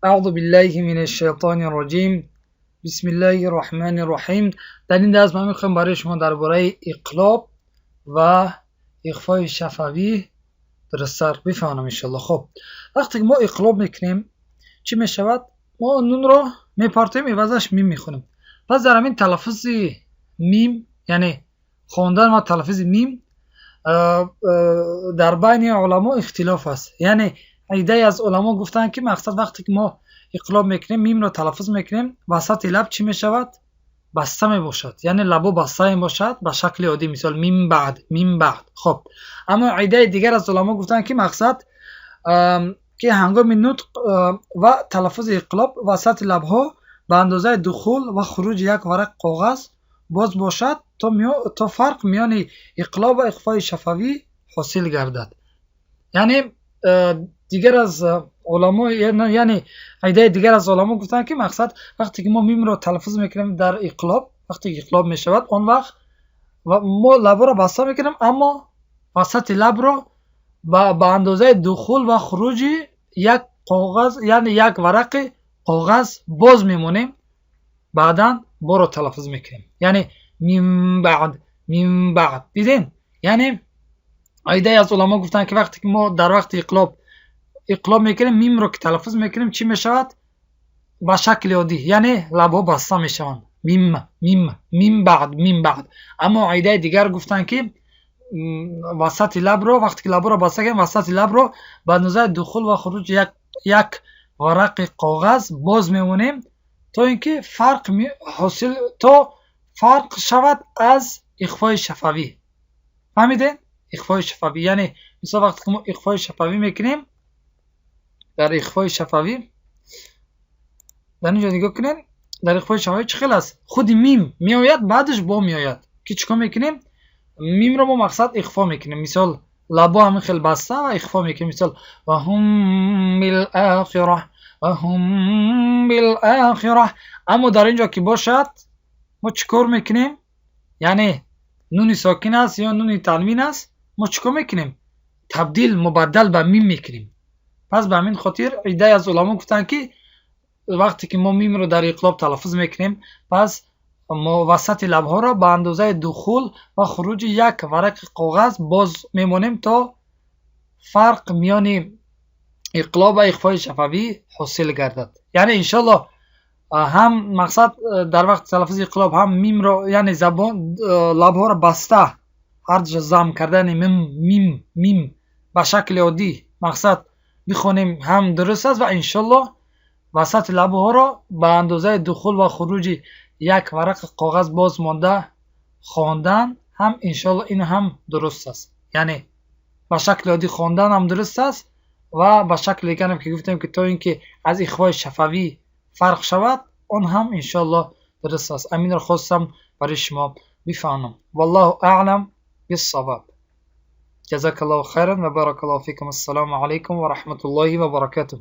اعوذ بالله من الشیطان الرجیم، بسم الله الرحمن الرحیم. در این درس من میخوام برای شما درباره اقلاب و اخفای شفوی درست‌تر بفهمم انشالله. خب وقتی که ما اقلاب میکنیم چی میشود؟ ما نون رو میپرتیم، عوضش میم میخونیم. پس در همین تلفظ میم، یعنی خواندن و تلفظ میم، در بین علما اختلاف است. یعنی عده از علما گفتند که مقصد وقتی که ما اقلاب میکنیم، میم رو تلفظ میکنیم، وسط لب چی میشود؟ بسته میباشد، یعنی لبو بسته میباشد به شکل عادی، مثال میم بعد، میم بعد. خب اما عده دیگر از علما گفتند که مقصد که هنگام نطق و تلفظ اقلاب وسط لبها به اندازه دخول و خروج یک ورق کاغذ باز باشد تا فرق میان اقلاب و اخفای شفوی حاصل گردد. یعنی دیگر از علما، یعنی عده دیگر از علما گفتند که مقصد وقتی که ما میم رو تلفظ میکنیم در اقلاب، وقتی که اقلاب میشود آن وقت ما لب رو بسته میکنیم، اما وسط لب رو به اندازه دخول و خروج یک کاغذ، یعنی یک ورق کاغذ باز میمونیم، بعدا برو تلفظ میکنیم، یعنی میم بعد، میم بعد. دیدین؟ یعنی عده از علما گفتن که وقتی که ما در وقت اقلاب میکنیم، میم رو که تلفظ میکنیم چی میشود؟ به شکل عادی، یعنی لبها بسته میشوند، میم میم میم بعد، میم بعد. اما عده دیگر گفتن که وسط لب رو وقتی که لب رو بسته کنیم، وسط لب رو به اندازه دخول و خروج یک ورق کاغذ باز میمونیم تا اینکه فرق حاصل، تا فرق شود از اخفای شفوی. فهمیدین؟ اخفای شفوی یعنی مثلا وقتی که ما اخفای شفوی میکنیم، در اخفای شفوی در اینجا نگاه کنین، در اخفای شفوی چه خیلی است؟ خود میم میآید بعدش با میآید که چیکار میکنیم؟ میم رو ما مقصد اخفا میکنیم، مثال لبا همین خیلی بسته و اخفا میکنیم، مثال و هم بالآخره، و هم بالآخره. اما در اینجا که باشد ما چیکار میکنیم؟ یعنی نون ساکن است یا نون تنوین است، ما چیکار میکنیم؟ تبدیل، مبدل به میم میکنیم. پس به همین خاطر عده از علما گفتن که وقتی که ما میم رو در اقلاب تلفظ میکنیم، پس ما وسط لبها را به اندازه دخول و خروج یک ورق کاغذ باز میمونیم تا فرق میان اقلاب و اخفای شفوی حاصل گردد. یعنی انشالله هم مقصد در وقت تلفظ اقلاب هم میم رو، یعنی زبان لبها را بسته هر جا زم کردن میم میم میم به شکل عادی مقصد بخونیم هم درست است و انشالله وسط لبها را به اندازه دخول و خروج یک ورق کاغذ باز مانده خواندن هم انشالله این هم درست است. یعنی به شکل عادی خواندن هم درست است و به شکل دیگر هم که گفتیم که تا اینکه از اخفای شفوی فرق شود آن هم انشالله درست است. امین را خواستم برای شما بفهمم. والله اعلم بالصواب. جزاک الله خیرا و بارک الله فیکم. السلام علیکم و رحمت الله و برکاته.